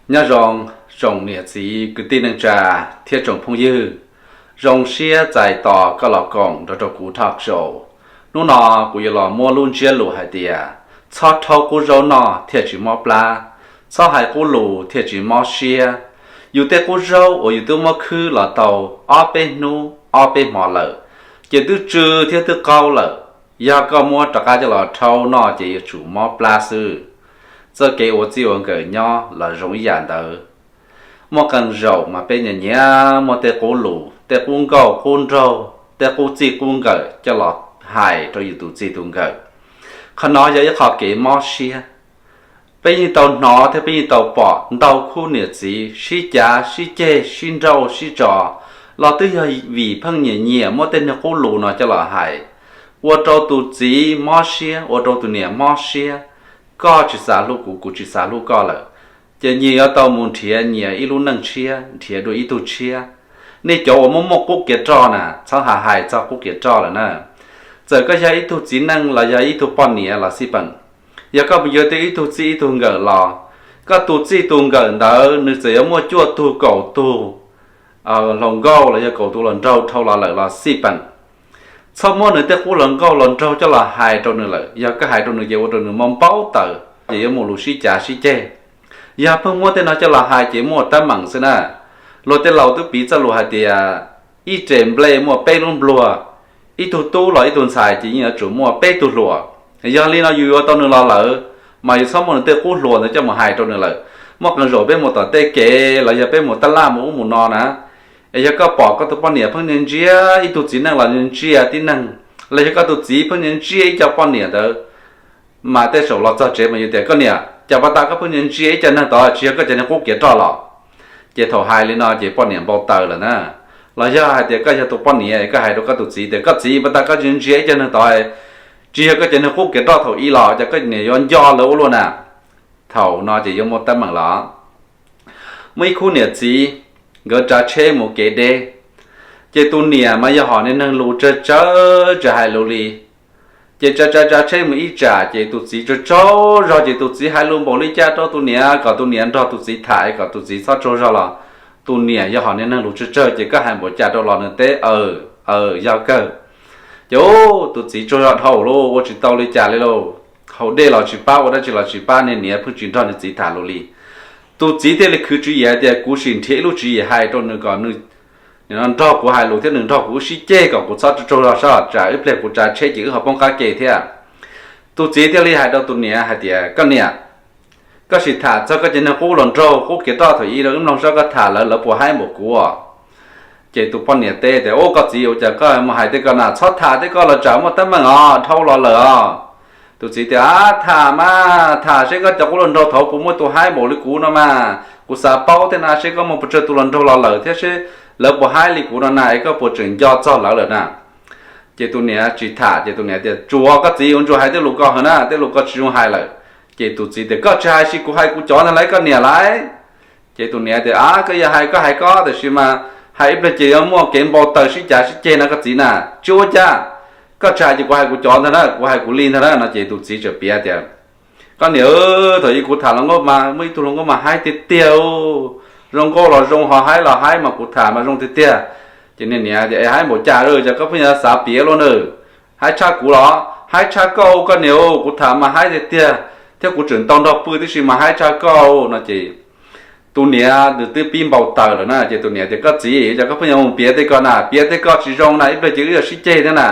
Nyob zoo, tsoom niam txiv kwv tij neej tsa thiab tsoom phooj ywg, zoo siab txais tos koj los koom nrog rau kuv talk show. Hnub no kuv yuav los muab lub ntsiab lus hais tias txhob rhaub qub zaub noj thiaj tsis mob plab, txhob hais qub lus thiaj tsis mob siab. Yus tej qub zaub uas yus twb muab khwb los tau ob peb hnub ob peb hmo lawm, ces twb tsw thiab twb qaug lawm. Yog koj muab rov qab coj los rhaub noj ces yuav tsum mob plab xwb. Txoj kev ua txij ua nkawm nyob los zoo ib yam ntawd. Muaj qee zaum mas peb nyiam nyiam muaj tej qub lus, tej qub nkauj qub nraug, tej qub txij qub nkawm coj los hais rau yus tus txij tus nkawm. Qhov no yog ib qho kev mob siab. Peb yeej tau hnov thiab peb yeej tau pom ntau khub niam txiv sib cav sib ceg sib nrauj sib tso, los twb yog vim pheej nyiam nyiam muab tej niag qub lus no coj los hais, ua rau tus txiv mob siab, ua rau tus niam mob siab. Koj tsis xav hlub kuv, kuv tsis xav hlub koj lawm, ces nyias yuav tau mus nrhiav nyias ib lub neej tshiab, nrhiav dua ib tug tshiab. Nej cov uas muaj muaj qub kev roj na, txhob hais hais txog qub kev roj lawm na. Txawm koj yog ib tug txiv neej los yog ib tug poj niam los xij peem, yog koj mus yuav tau ib tug txij ib tug nkawm los, koj tus txij tus nkawm ntawd nws txawm yuav muaj cuaj tug kaum tug hluas nkauj los yog kaum tus hluas nraug dhau los lawm los xij peem, txhob muab nws tej qub hluas nkauj hluas nraug coj los hais rau nws lawm. Yog koj hais rau nws ces ua rau nws mob npau taws, ces yuav mus lus sib cav sib ceg. Yog pheej muab tej no coj los hais ces muaj teeb meem xwb na. Luag tej laus twb piv txoj lus hais tias ib re nplej muaj peb lub npluag, ib tug tub los ib tug ntxhais ces yeej yuav tsum muaj peb tug hluas. Yog li no yus yuav tau nws los lawm, mas yus txhob muab nws tej qub hluas ntawd coj mus hais rau nws lawm. Muaj qee zaum peb mus tom tej kev los yog peb mus tab laj mus ub mus no na, es yog koj pom koj tus poj niam pheej ntsia ib tug txiv neej los ntsia tib neeg, los yog koj tus txiv pheej ntsia ib co poj niam ntawd, mas tej zaum los txog tsev mas yus tias koj niam, cas pas tas koj pheej ntsia ib co neeg tod tsis yog koj cov niag qub kev roj los? Ces thaum hais li no ces poj niam npau taws lawm na. Los yog hais tias koj yog tus poj niam koj hais rau koj tus txiv tias koj txiv, pas tas koj ntsia ib co neeg tod tsis yog koj cov niag qub kev roj thaum ub los, cas koj niam yuav nco lawv ua luaj na? Thaum no ces yuav muaj teeb meem los. Muaj ib khub niam txiv, nkawd tsav tsheb mus kev deb, ces tus niam mas yog hom niag neeg lus tsawg tsawg tsis hais lus li. Ces tsav tsav tsav tsheb mus ib tsam ces tus txiv tsaug tsaug zog ces tus txiv hais lus npaum li cas rau tus niam kom tus niam nrog tus txiv tham kom tus txiv txhob tsaug zog los, tus niam yog hom niag neeg lus tsawg tsawg ces koj hais npaum cas rau los nws teb aw, aw yog kawg. Ces tus txiv tsaug zog dhau lawm, ua tsis tau li cas li lauj. Haus dej los tsis pab, ua dab tsi los tsis pab, niag niam pheej tsis nrog nws txiv tham lus li. Tus txiv thiaj li khwv tswv yim hais tias kuv sim nrhiav ib lub tswv yim hais rau nws kom nws nrog kuv hais lus thiab nws nrog kuv wb sib ceg kom kuv txhob tsaug tsaug zog, tsam ib pliag kuv tsav tsheb ces wb ho poob qab ke thiab. Tus txiv thiaj li hais rau tus niam hais tias koj niam, koj sim tham txog koj cov niag qub hluas nraug qub kev roj thaum ub rau wb mloog saib koj tham lawv, lawv puas haib npaum kuv. Ces tus poj niam teb tias ub, koj txiv, ua cas koj mus hais tej ko na, txhob tham tej ko los tsam muaj teeb meem os, dhau los lawm os. Tus txiv tias a, tham mas tham seb koj cov qub hluas nraug thaum ub puas muaj tus haib npaum li kuv no mas, kuv xav paub thiab na, seb koj muaj puas tsawg tus hluas nraug los lawm thiab seb lawv puas haib li kuv no na es koj puas tseem nco txog lawv lawm na. Ces tus niam tsis tham, ces tus niam tias tsuav, koj txiv, ua ntsuas hais tej lus ko heev na, tej lus ko tsis zoo hais lawm. Ces tus txiv tias koj tsis hais, sis kuv hais kuv cov ntag lauj koj niam lauj. Ces tus niam tias a, koj yog hais koj hais koj, tiam sis mas hais ib pliag ces yuav muaj kev npau taws sib cav sib ceg na koj txiv na. Tsis ua cas, koj tsis hais ces kuv hais kuv cov ntag na, kuv hais kuv li ntag na no. Ces tus txiv txawm piav tias koj niam, thaum ub kuv tham hluas nkauj mas muaj ib tug hluas nkauj mas haib tiag tiag, zoo nkauj los zoo, ho haib los haib, mas kuv tham mas zoo tiag tiag. Ces niag niam tias es haib npaum cas, cas koj pheej yuav xav piav luaj na? Haib tshaj kuv los? Haib tshaj koj, koj niam, kuv tham mas haib tiag tiag, thiab kuv tseem tau nrog pw tib si mas haib tshaj koj no. Ces tus niam nws twb pib npau taws lawm na, ces tus niam tias koj txiv, cas koj pheej yuav mus piav tej ko na, piav tej ko tsis zoo na, ib pliag ces wb yuav sib ceg thiab na.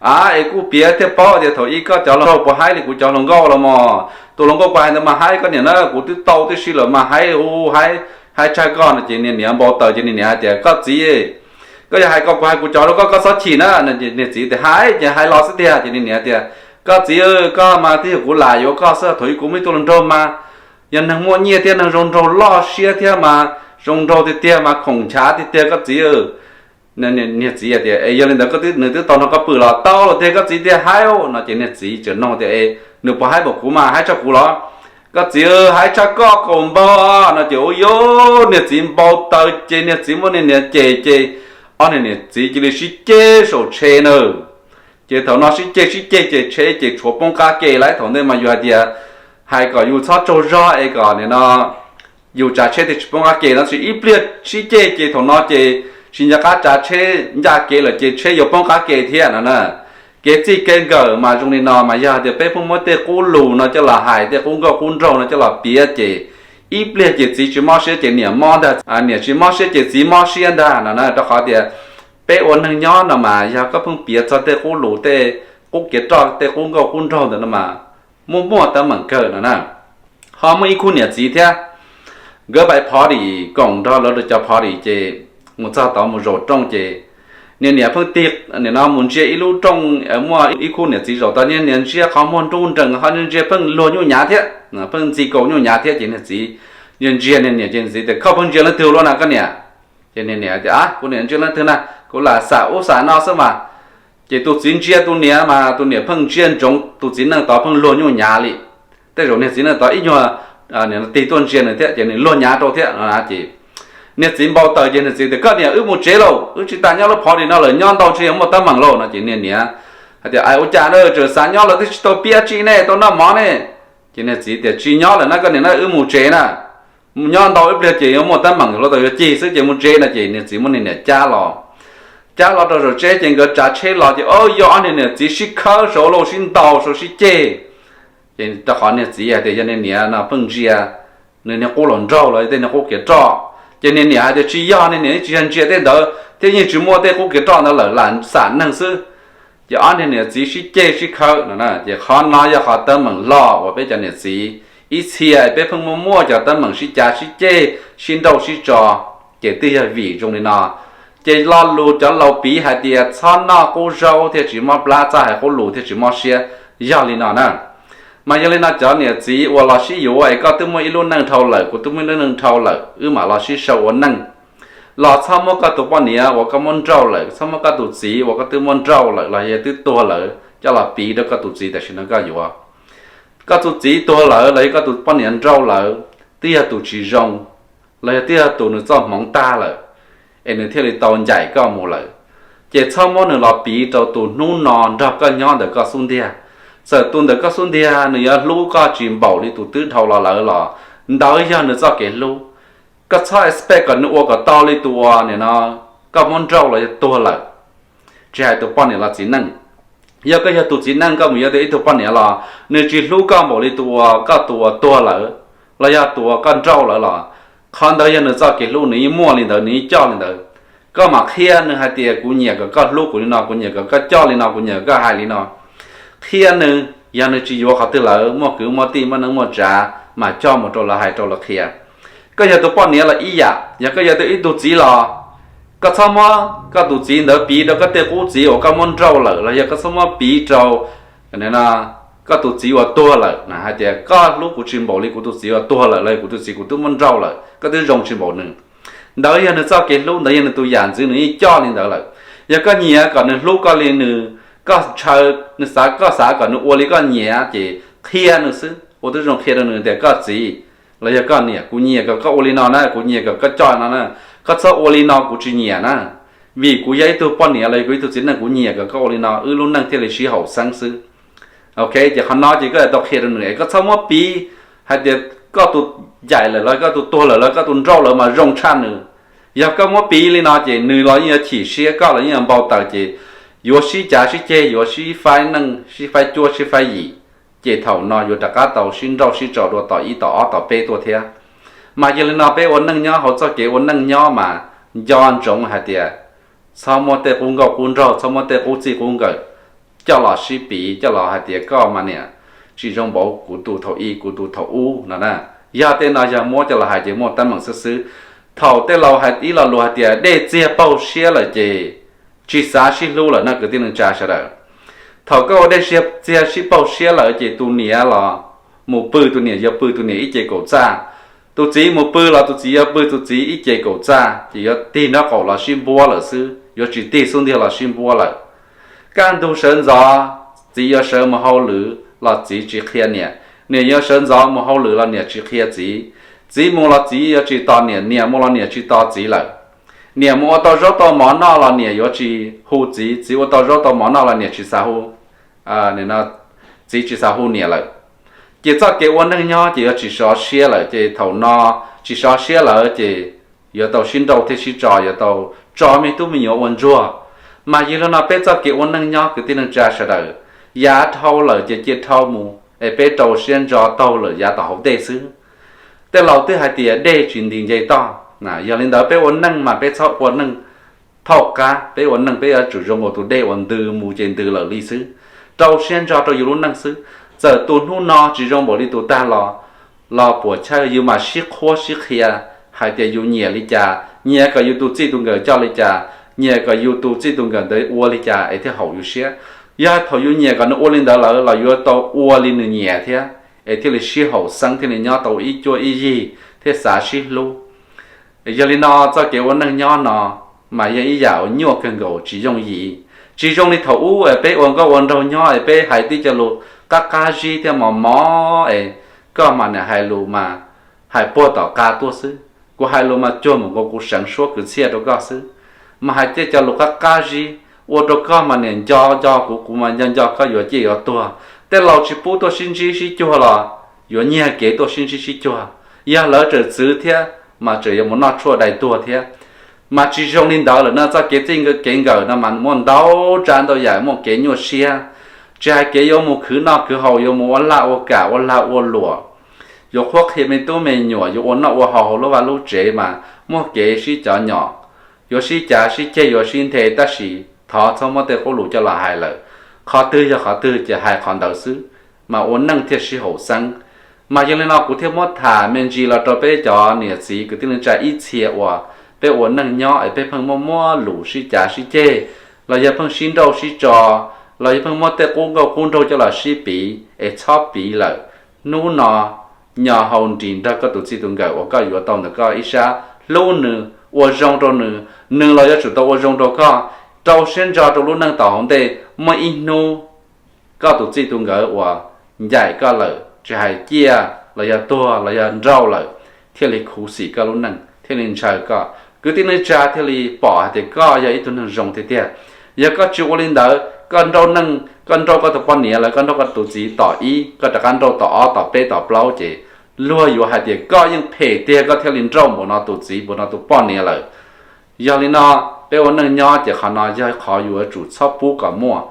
A, es kuv piav thiaj paub tias thaum ub koj cov hluas nraug puas haib li kuv cov hluas nkauj los mas. Tus hluas nkauj kuv hais ntawd mas haib koj niam na, kuv twb tau tib si lawm mas haib, haib, haib tshaj koj no. Ces niag niam npau taws, ces niag niam hais tias koj txiv, koj yog hais ko kuv hais kuv cov rau koj, koj txhob chim na. Niag txiv tias hais ces hais los xwb tiag. Ces niag niam tias koj txiv, koj mas twb yog kuv lam yuav koj xwb, thaum ub kuv muaj ib tug hluas nraug mas yog neeg muaj nyiaj thiab neeg zoo nraug loj siab thiab mas zoo nraug tiag tiag mas khoom nchav tiag tiag koj txiv. Niag txiv tias es yog li ntawd nws twb tau nrog koj pw los? Tau lawm tiag, koj txiv tias haib no. Ces niag txiv tseem nug tias es nws puas haib npaum kuv mas, haib tshaj kuv los? Koj txiv, haib tshaj koj kaum npaug no. Ces ua rau niag txiv npau taws, ces niag txiv muab niag niam cem, ces ob niag niam txiv cia li sib ceg saum tsheb na. Ces thaum no sib ceg sib ceg ces tsheb ces tshuav poob qab ke lawm. Thaum ntej mas yus hais tias hais kom yus txhob tsaug zog es kom nim no yus tsav tsheb thiaj tsis poob qab ke no, tsis ib pliag sib ceg ces thaum no ces tsis nco qab tsav tsheb ncaj kev lawm ces tsheb yuav poob qab ke thiab no na. Kev txij kev nkawm mas zoo li no mas yog tias peb pheej muab tej qub lus no coj los hais, tej qub nkauj qub nraug no coj los piav ces ib pliag ces txiv tsis mob siab ces niam mob ntag, niam tsis mob siab ces txiv mob siab ntag no na, rau qhov tias peb ua neeg nyob no mas yog koj pheej piav txog tej qub lus, tej qub kev roj, tej qub nkauj qub nraug ntawd no mas muaj muaj teeb meem kawg no na. Ho muaj ib khub niam txiv thiab, nkawd pais party koom nrog lawv cov party ces mus txog tod mus zaum rooj ces niag niam pheej tig, nim no mus ntsia ib lub rooj, muaj ib khub niam txiv zaum tod, niag niam ntsia qhov muag nruj nrees ho ntsia pheej luag nyuj nyav thiab, pheej ntxi kaus nyuj nyav thiab ces niag txiv ntsia ntsia niag niam ces niag txiv tias, koj pheej ntsia leej twg ua luaj na koj niam? Ces niag niam tias, kuv niam ntsia leej twg na, kuv lam xam ub xam no xwb mas. Ces tus txiv ntsia tus niam mas tus niam pheej ntsia ntsoov tus txiv neej tod pheej luag nyuj nyav li. Tej zaum niag txiv neej tod ib nyuag tig tuaj ntsia nws thiab ces nws luag nyav rau thiab no ces niag txiv npau taws ces niag txiv tias, koj niam, wb mus tsev lauj, wb tsis tas nyob lub party no lawm, nyob ntau ntshe yuav muaj teeb meem lauj no ces niag niam hais tias, ua cas na, tseem xav nyob lawm twb tsis tau piab tsi ne, tau noj mov ne? Ces niag txiv tias, tsis nyob lawm na koj niam na, wb mus tsev na, nyob ntau ib pliag ces yuav muaj teeb meem hluav taws yuav cig xwb ces mus tsev no ces niag txiv muab niag niam cab los. Cab los rau saum tsev ces nkawd tsav tsheb los ces yog ob niag niam txiv sib khawb saud lauj, sib ntaus saud sib ceg. Ces rau qhov niag txiv hais tias yog niag niam no pheej ntsia nws niag qub hluas nraug los tej niag qub kev roj, ces niag niam hais tias tsis yog, niag niam tsis yog ntsia tej ntawd thiab yeej tsis muaj tej qub kev roj ntawd lawm, lam xam neeg xwb. Ces ob niag niam txiv sib ceg sib khawb no ces qhov no yog qhov teeb meem loj uas peb cov niam txiv ib txhia peb pheej muaj muaj cov teeb meem sib cav sib ceg, sib nrauj sib tso, ces twb yog vim zoo li no. Ces lo lus cov laus piv hais tias txhob noj qub zaub thiaj tsis mob plab, txhob hais qub lus thiaj tsis mob siab, yog li no na. Mas yog li no cov niam txiv uas los sib yuav es koj twb muaj ib lub neej dhau lawm, kuv twb muaj ib lub neej dhau lawm, wb mam los sib sau ua neej. Los txhob muab koj tus poj niam uas koj muab nrauj lawm, txhob muab koj tus txiv uas koj twb muab nrauj lawm los yog twb tuag lawm coj los piv rau koj tus txiv tam sim no koj yuav. Koj tus txiv tuag lawm los yog koj tus poj niam nrauj lawm, twb yog tus tsis zoo, los yog twb yog tus nws txoj hmoov tag lawm, es nws thiaj li tau ncaim koj mus lawm. Ces txhob muab nws los piv rau tus hnub no nrog koj nyob ntawm koj xub ntiag. Txawm tus ntawm koj xub ntiag nws yuav hlub koj tsis npaum li tus twb dhau los lawm los ntawd yog nws txoj kev hlub. Koj txhob expect kom nws ua kom tau li tus uas nim no koj muab nrauj los yog tuag lawm, tsis hais tus poj niam los txiv neej. Yog koj yog tus txiv neej koj mus yuav tau ib tug poj niam los nws tsis hlub koj npaum li tus uas koj tus uas tuag lawm los yog tus uas koj nrauj lawm los qhov ntawd yog nws txoj kev hlub, nws yeej muaj li ntawd, nws yeej coj li ntawd. Koj mam qhia nws hais tias kuv nyiam kom koj hlub kuv li no, kuv nyiam kom koj coj li no, kuv nyiam kom koj hais li no. Qhia nws, yog nws tsis yuav qhov twg lawm muaj kwv muaj tij muaj neej muaj tsav mas coj mus rau lawv hais rau lawv qhia. Koj yog tus poj niam los ib yam, yog koj yog ib tug txiv los koj txhob muab koj tus txiv ntawd piv rau koj tej qub txiv uas koj muab nrauj lawm los yog koj txhob muab piv rau koj tus txiv uas tuag lawm hais tias koj hlub kuv tsis npaum li kuv tus txiv uas tuag lawm los yog kuv tus txiv kuv twb muab nrauj lawm, koj twb zoo tsis npaum nws. Ntawd yog nws txoj kev hlub, ntawd yog nws tus yam ntxwv, nws yeej coj li ntawd lawm. Yog koj nyiam kom nws hlub koj li nws, koj ntshaw nws xav, koj xav kom nws ua li koj nyiam ces qhia nws xwb, ua tib zoo qhia rau nws tias koj txiv los yog koj niam, kuv nyiam kom koj ua li no na, kuv nyiam kom koj coj no na, koj txhob ua li no kuv tsis nyiam na. Vim kuv yog ib tug poj niam los yog kuv ib tug txiv neej kuv nyiam kom koj ua li no wb lub neej thiaj li sib haum xeeb xwb. Ok, ces qhov no ces koj yuav tau qhia rau nws es koj txhob muab piv hais tias koj tus ncaim lawm los koj tus tuag lawm los koj tus nrauj lawm mas zoo tshaj nws. Yog koj muab piv li no ces nws los yeej yuav chim siab, koj los yeej yuav npau taws ces yuav sib cav sib ceg, yuav sib faib neej, sib faib cuab, sib faib yim. Ces thaum no yuav rov qab tau sib nrauj sib tso dua tom ib tom ob tom peb tuaj thiab. Mas yog li no peb ua neej nyob hauv txoj kev ua neej nyob mas nco ntsoov hais tias txhob muab tej qub nkauj qub nraug, txhob muab tej qub txij qub nkawm coj los sib piv, coj los hais tias koj mas niam tsis zoo npaum kuv tus thaum i, kuv tus thaum ub no na. Yog tej no yog muab coj los hais ces muaj teeb meem xwb xwb. Thaum tej laus hais ib lo lus hais tias dej txiag paug siab lawm ces tsis xav sib hlub lawm no kwv tij neej tsa sawv daws. Thaum koj ua dej txiag sib paug siab lawm ces tus niam los mus pw, tus niam yuav pw tus niam ib ce kaum txaj, tus txiv mus pw los tus txiv yuav pw tus txiv ib ce kaum txaj, ces yuav tig nraub qaum los sib npuab lawm xwb, yuav tsis tig xub ntiag los sib npuab lawm. Kaj ntug sawv ntxov txiv yuav sawv mus hauj lwm los txiv tsis qhia niam, niam yuav sawv ntxov mus hauj lwm los niam tsis qhia txiv. Txiv mus los txiv yuav tsis tos niam, niam mus los niam tsis tos txiv lawm. Niam mus ua tau zaub tau mov noj los niam yuav tsis hu txiv, txiv ua tau zaub tau mov noj los niam tsis xav hu, txiv tsis xav hu niam lawm. Ces txoj kev ua neej nyob ces yuav tsis sov siab lawm, ces thaum no tsis sov siab lawm ces yuav tau sib nrauj thiab sib tso, yuav tau tso me tub me nyuam ua ntsuag. Mas yog li no peb txoj kev ua neej nyob kwv tij neej tsa sawv daws, yav dhau lawm ces cia dhau mus es peb rau siab ntso taug lawm yav tom hauv ntej xwb. Tej laus twb hais tias dej tsis ntis nce toj, yog li ntawd peb ua neej mas peb txhob ua neej thaum qab, peb ua neej peb yuav tsum zoo nkaus tus dej uas ntws mus ces ntws lawm li xwb, rau siab ntso rau yus lub neej xwb. Txawm tus hnub no tsis zoo npaum li tus tag los, los puas chawj, yus mam sib qhuab sib qhia hais tias yus nyiam li cas, nyiam kom yus tus txij tus nkawm coj li cas, nyiam kom yus tus txij tus nkawm ntawd ua li cas es thiaj haum yus siab. Yog thaum yus nyiam kom nws ua li ntawd lawm los yuav tau ua li nws nyiam thiab, es thiaj li sib haum xeeb, thiaj li nyob tau ib cuab ib yig thiab xav sib hlub. Yog li no txoj kev ua neej nyob no mas yog ib yam uas nyuaj kawg nkaus tsis yooj yim, tsis zoo li thaum ub es peb ua nkauj ua nraug nyob es peb hais tib co lus qab qab zib thiab mos mos es koj mas niam hais lus mas hais puag tom qab tuaj xwb, kuv hais lus mas cuag mus nkaus kuv seev suab kwv txhiaj rau koj xwb, mas hais tib co lus qab qab zib ua rau koj mas niam nco nco kuv, kuv mas nco nco koj, yuav ciaj yuav tuag. Tej laus tsis pub tuaj sib ntsib sib cuag los yuav nyiag kev tuaj sib ntsib sib cuag. Yog lawv tseem txwv thiab mas tseem yuav mus noj tshuaj dai tuag thiab. Mas tsis zoo li ntawd lawm na, txoj kev txij kev nkawm no mas muaj ntau tsav ntau yam muaj kev nyuaj siab, tsis hais kev yuav mus khwv noj khwv haus, yuav mus ua laj ua kam ua lag ua luam, yuav qhuab qhia me tub me nyuam, yuav ua noj ua haus hauv lub vaj lub tsev mas muaj kev sib cov nyom, yuav sib cav sib ceg yuav sib nthe, tab sis thov txhob muab tej qub lus coj los hais lawm. Qhov twg yog qhov twg ces hais qhov ntawd xwb, mas ua neej thiaj sib haum xeeb. Mas yog li no kuv thiaj muab tham me ntsis los rau peb cov niam txiv kwv tij neej tsa ib txhia uas peb ua neej nyob es peb pheej muaj muab lus sib cav sib ceg, los yog pheej sib nrauj sib tso, los yog pheej muab tej qub nkauj qub nraug coj los sib piv es txhob piv lawm. Hnub no nyo hau nris nrog koj tus txij tus nkawm uas koj yuav tau ntawm koj ib sab, hlub nws, ua zoo rau nws, nws los yuav tsum tau ua zoo rau koj. Rau siab ntso rau lub neej tom hauv ntej, muaj ib hnub koj tus txij tus nkawm uas ncaim koj lawm tsis hais ciaj los yog tuag los yog nrauj lawm thiaj li khuv xim koj lub neej, thiaj li ntshaw koj, kwv tij neej tsa thiaj li pom hais tias koj yog ib tug neeg zoo tiag tiag. Yog koj tsis ua li ntawd, koj nrauj neej, koj nrauj koj tus poj niam los koj nrauj koj tus txiv tom ib, koj rov qab nrauj tom ob tom peb tom plaub ces luag yuav hais tias koj yeej phem tiag koj thiaj li nrauj npaum no tus txiv npaum no tus poj niam lawm. Yog li no peb ua neej nyob ces qhov no yog qhov yuav tsum txhob pub kom muaj.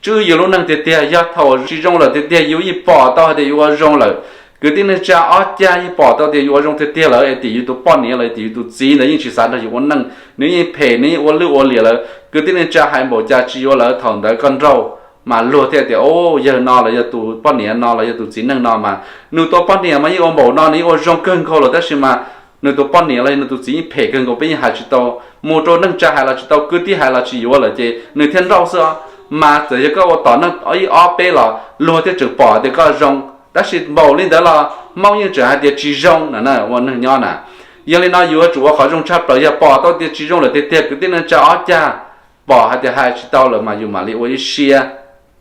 Tswj yus lub neej tiag tiag, yog thaum tsis zoo lawm tiag tiag yus yeej pom tau hais tias yus ua zoo lawm. Kwv tij neej tsa, ob cag yeej pom tau tias yus ua zoo tiag tiag lawm es tim yus tus poj niam los tim yus tus txiv ntawd yeej tsis xav nrog yus ua neej, nws yeej phem, nws yeej ua lwj ua liam lawm. Kwv tij neej tsa, hais npaum cas tsis yuav lawm, thaum ntawd koj nrauj mas luag thiaj tias, o, yawg no los yog tus poj niam no los yog tus txiv neej no mas nws tus poj niam mas yeej ua npaum no, nws yeej ua zoo kawg nkaus lawm, tab sis mas nws tus poj niam los yog nws tus txiv yeej phem kawg nkaus, peb yeej hais tsis tau, mus rau neej tsa hais los tsis tau, kwv tij hais los tsis yuav lawm ces nws thiaj nrauj xwb os. Mas txawm yog koj ua tom neej ib ob peb los luag thiaj tseem pom tias koj zoo, tab sis npaum li ntawd los Hmoob yeej tseem hais tias tsis zoo na, ua neej nyob na. Yog li no yuav tsum ua qhov zoo tshaj plaws, yog pom tau tias tsis zoo lawm tiag tiag, kwv tij neej tsa, ob cag pom hais tias hais tsis tau lawm mas yus mam li ua ib siab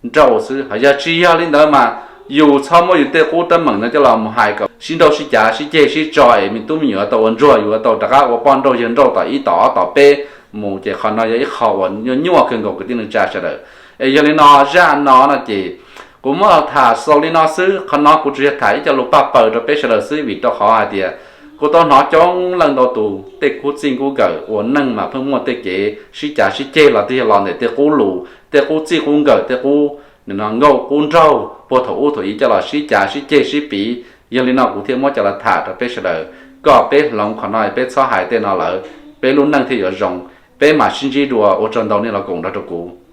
nrauj xwb. Ho yog tsis yog li ntawd mas yus txhob muab yus tej qub teeb meem no coj los mus hais kom sib nrauj sib cav sib ceg sib tso es me tub me nyuam tau ua ntsuag, yuav tau rov qab ua poj nrauj yawg nrauj tom ib tom ob tom peb mus, ces qhov no yog ib qho uas nyuaj nyuaj kawg nkaus kwv tij neej tsa sawv daws. Es yog li no zaj no no ces kuv muab los tham xaus li no xwb. Qhov no kuv tsuas yog tham ib co lus paj paws rau peb sawv daws xwb, vim rau qhov hais tias kuv tau hnov coob leej ntau tus tej qub txij qub nkawm ua neej mas pheej muaj tej kev sib cav sib ceg los twb yog los ntawm tej qub lus, tej qub txij qub nkawm, tej qub nkauj qub nraug puag thaum ub thaum i coj los sib cav sib ceg sib piv. Yog li no kuv thiaj muab coj los tham rau peb sawv daws kom peb hloov qhov no, peb txhob hais tej no lawm, peb lub neej thiaj yuav zoo. Peb mam sib ntsib dua, ua tsaug ntau nej los koom nrog rau kuv.